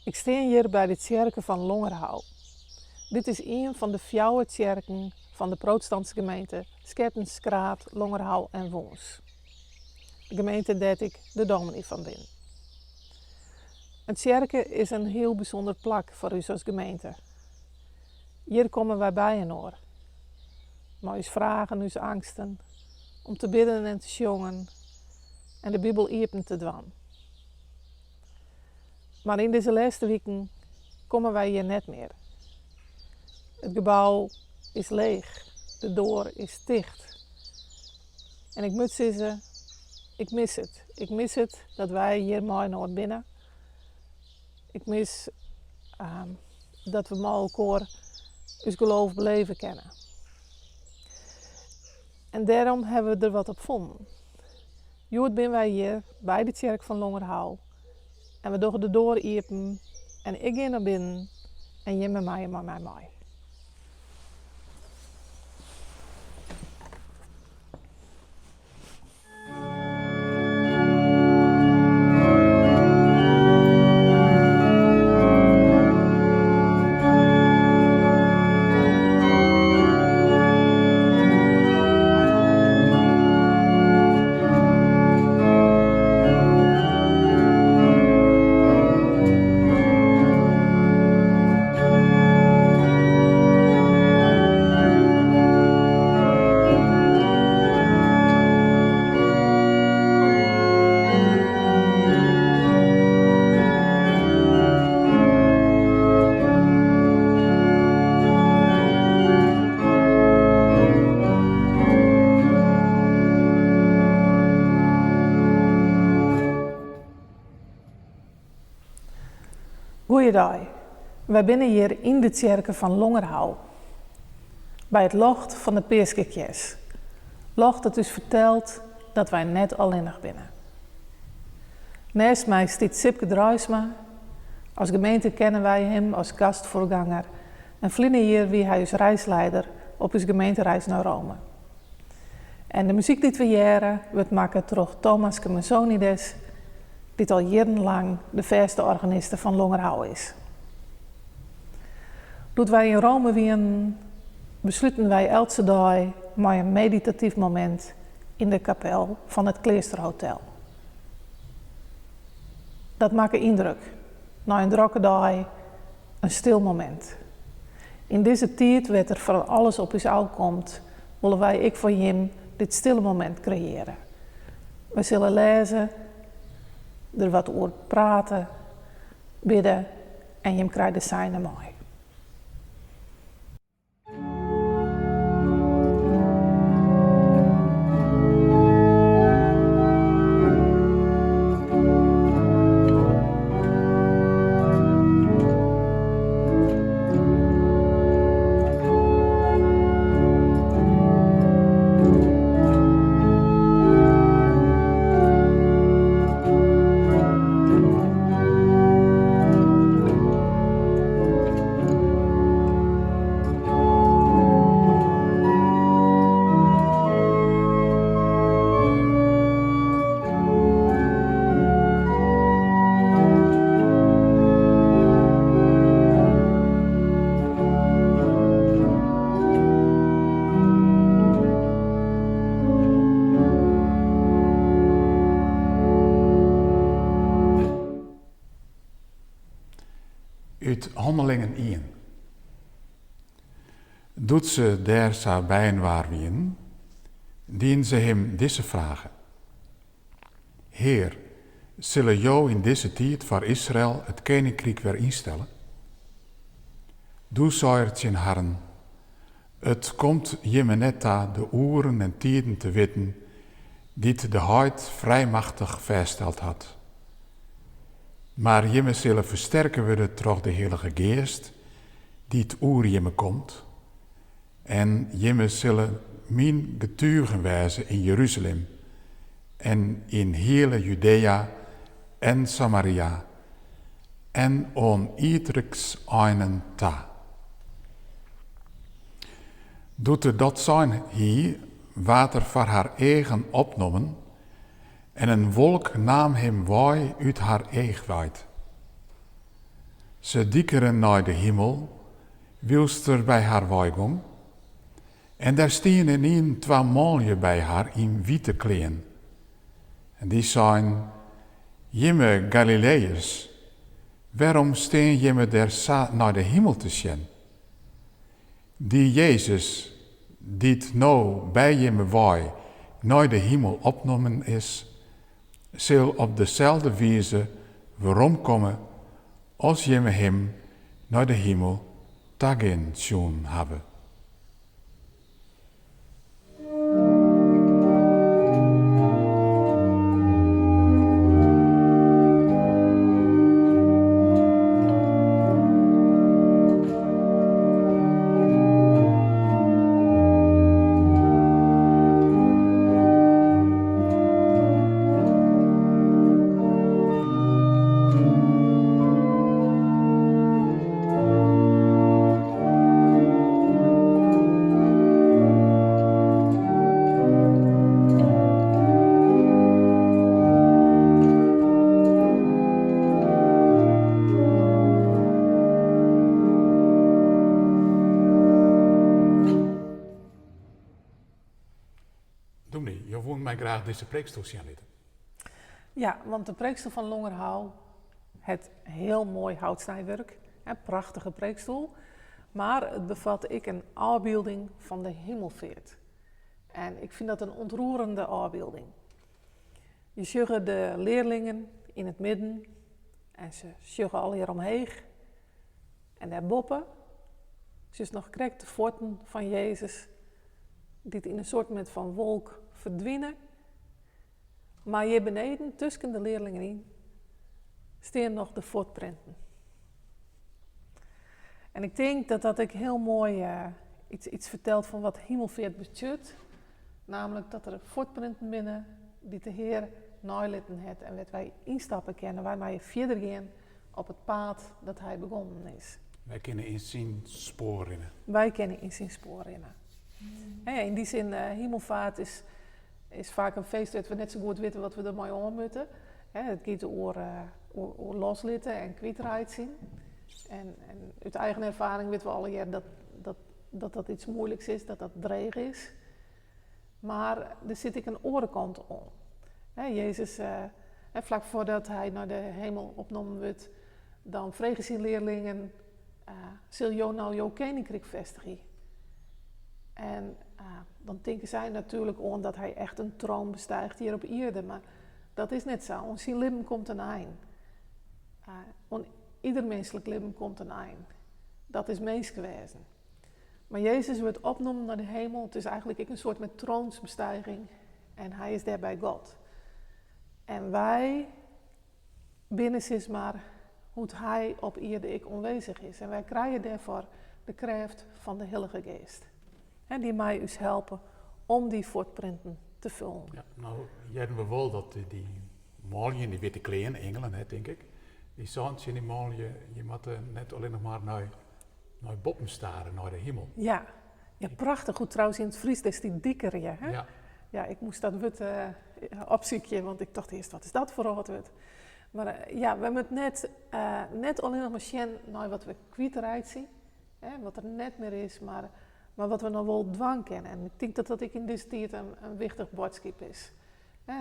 Ik stean hjir by de tsjerke fan Longerhou. Dit is ien fan de fjouwer tsjerken fan de protestantske gemeente Skettens, Skraard, Longerhou en Wûns. De gemeente dêr't ik de dominy fan bin. In tsjerke is in hiel bysûnder plak foar ús as gemeente. Hjir komme wy byinoar. Mei ús fragen, ús eangsten, om te bidden en te sjongen en de Bibel iepen te dwaan. Mar yn dizze lêste wiken komme wy hjir net mear. It gebou is leech, de doar is ticht. En ik moat sizze, ik mis it. Ik mis it dat wy hjir mei-inoar binne. Ik mis dat we mei elkoar ús geloof beleve kinne. En dêrom hawwe we der wat op fûn. Hjoed binne wy hjir by de tsjerke fan Longerhou en we dogge de doar iepen en ik gean nei binnen en jimme meie mei my mei. Goeiedei. Wy binne hjir yn de tsjerke fan Longerhou. By it ljocht fan de peaskekjers. Ljocht dat ús fertelt dat wy net allinnich binne. Nêst my stiet Sipke Draisma. As gemeente kenne wy him as gastfoarganger en ferline jier wie hy ús reisleider op ús gemeentereis nei Rome. En de muzyk dy't we hearre wurdt makke troch Thomas Kemensonides, dy't al jierrenlang de fêste organiste fan Longerhou is. Doe't wy yn Rome wienen, besluten wy eltse dei mei in meditatyf momint yn de kapel fan it kleasterhotel. Dat makke yndruk, nei in drokke dei in stil momint. Yn dizze tiid wêr't der fan alles op ús ôfkomt, wolle wy ek foar jim dit stille momint kreëarje. Wy sille lêze, der wat oer prate, bidde en jim krije de seine mei. Ut Hannelingen ien. Doe't se dêr sa byinoar wienen, dienen se him dizze fragen, Hear, sille Jo yn dizze tiid foar Israel it keninkryk wer ynstelle? Doe sei er tsjin harren, It komt jimme net ta de oeren en tiden te witten dy't de Heit frijmachtich fêststeld hat. Mar jimme sille fersterke wurde troch de Hillige Geast dy't oer jimme komt, en jimme sille myn getugen wêze yn Jeruzalim en yn hiele Judea en Samaria en oan ierdrykseinen ta. Doe't er dat sein hie, waard er foar har eagen opnommen en in wolk naam him wei út har eachweid. Se dikeren nei de himel, wylst er by har weigong. En der stiene ynienen twa manlju by har yn wite klean. En dy seinen, Jimme Galileeërs, wêrom stean jimme dêr sa nei de himel te sjen? Dy Jezus, dy't no by jimme wei nei de himel opnommen is, sil op deselde wize weromkomme as jimme him nei de himel tagean sjoen hawwe. Dûmny, jo woenen my graach dizze preekstoel sjen litte. Ja, want de preekstoel fan Longerhou hat hiel moai houtsnijwurk, in prachtige preekstoel. Mar it bevat ek in ôfbylding fan de himmelfeart. En ik fyn dat in ûntroerende ôfbylding. Je sjogge de learlingen yn it midden en se sjogge allegear omheech. En dêrboppe sjochst noch krekt de fuotten fan Jezus, dy't yn in soart fan wolk ferdwine. Mar hjir beneden, tusken de learlingen yn, stean noch de fuotprinten. En ik tink dat dat ek hiel moai iets fertelt fan wat himelfeart betsjut. Namelijk dat der fuotprinten binne dy't de Hear neilitten hat en wêr't wy ynstappe kinne. Wy meie fierder gean op it paad dat hy begonnen is. Wy kinne yn syn spoar rinne. Wy kinne yn syn spoar rinne. Yn dy sin, himelfaart is faak in feest dêr't we net sa goed witte wat we dermei oan moatte. It giet oer loslitte en kwytreitsjen. En út eigen erfaring witte we allegear dat dat dat iets moeiliks is, dat dat dreech is. Mar der sit ek in oare kant oan. Jezus, flak foardat hy nei de hemel opnommen wurdt, dan frege syn learlingen, Sil jo no jo keninkryk festigje? En dan tinke sy natuerlik oan dat hy echt in troon bestiget hjir op ierde, mar dat is net sa. Oan syn libben komt in ein. Oan ieder minsklik libben komt in ein. Dat is minskewêzen. Mar Jezus wurdt opnommen nei de hemel. It is eigentlik ek in soart met troonsbestiging. En hy is dêr by God. En wy binne sis mar hoe't hy op ierde ek oanwêzich is. En wy krije dêrfoar de krêft fan de Hillige Geast. En dy mei ús helpe om dy fuotprinten te fullen. Ja, no hearden we wol dat dy manlju yn dy witte klean, ingelen hè, tink ik, dy seinen tsjin dy manlju, je moatte net allinnich mar nei boppen stare, nei de himel. Ja, ja prachtich hoe trouwens yn it Frysk dêr stiet dikerje. Hè? Ja. Ja, ik moast dat wurd opsykje, want ik tocht earst, wat is dat foar âld wurd? Mar ja, we moatte net allinnich mar sjen nei wat we kwytreitsje, hè, wat der net mear is, mar wat we noch wol dwaan kinne. En ik tink dat dat ek yn dizze tiid in wichtich boadskip is. Hè,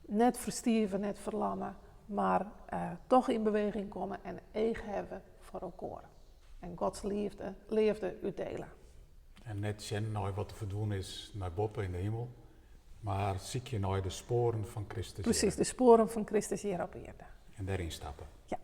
net ferstiven, net ferlamme, mar toch yn beweging komme en each hawwe foar elkoar. En Gods leafde útdiele. En net sjen nei wat der ferdwûn is nei boppe yn de himel, mar sykje nei de spoaren fan Kristus. Presys, de spoaren fan Kristus hjir op ierde. En dêryn stappe. Ja.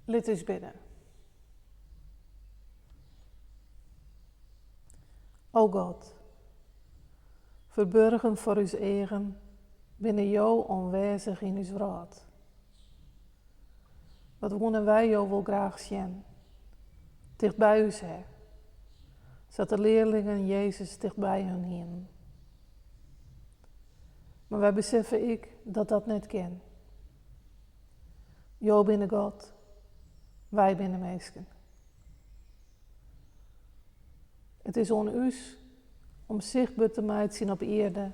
Lit ús bidde. O God, ferburgen foar ús eagen binne Jo oanwêzich yn ús wrâld. Wat woene wy Jo wol graach sjen, tichtby ús ha, sa't de learlingen Jezus tichtby hun hienen. Mar wy beseffe ek dat dat net kin. Jo binne God, wy binne minsken. It is oan ús om sichtber te meitsjen op ierde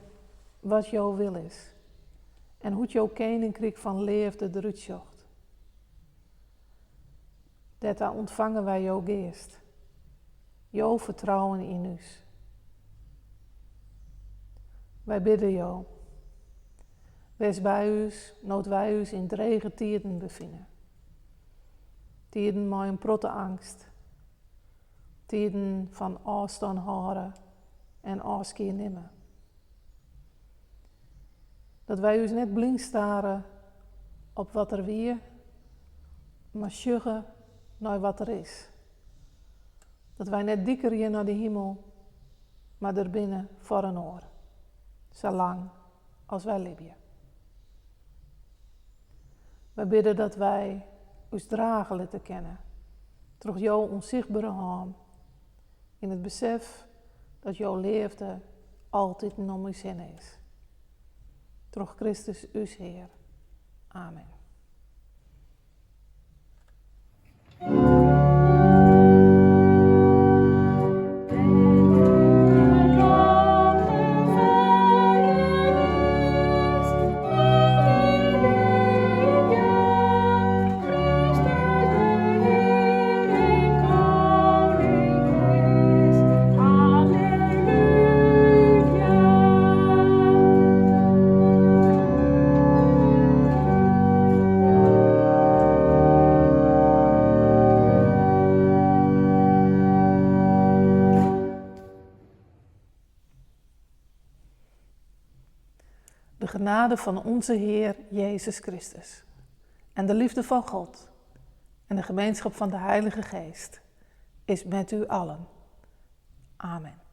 wat jo wil is en hoe't jo keninkryk fan leafde derút sjocht. Dêrta ûntfange wy jo Geast, jo fertrouwen yn ús. Wy bidde jo, wês by ús no't wy ús yn drege tiden befine. Tiden mei in protte eangst. Tiden fan ôfstân hâlde en ôfskie nimme. Dat wy ús net blyn stare op wat der wie, mar sjogge nei wat der is. Dat wy net dikerje nei de himel, mar der binne foar in oar, sa lang as wy libje. Wy bidde dat wy ús drage litte kinne troch jo ûnsichtbere hân, yn it besef dat jo leafde altiten om ús hinne is. Troch Kristus ús Hear. Amen. De genade fan onze Hear Jezus Christus en de liefde fan God en de gemeenschap fan de Heilige Geest is met u allen. Amen.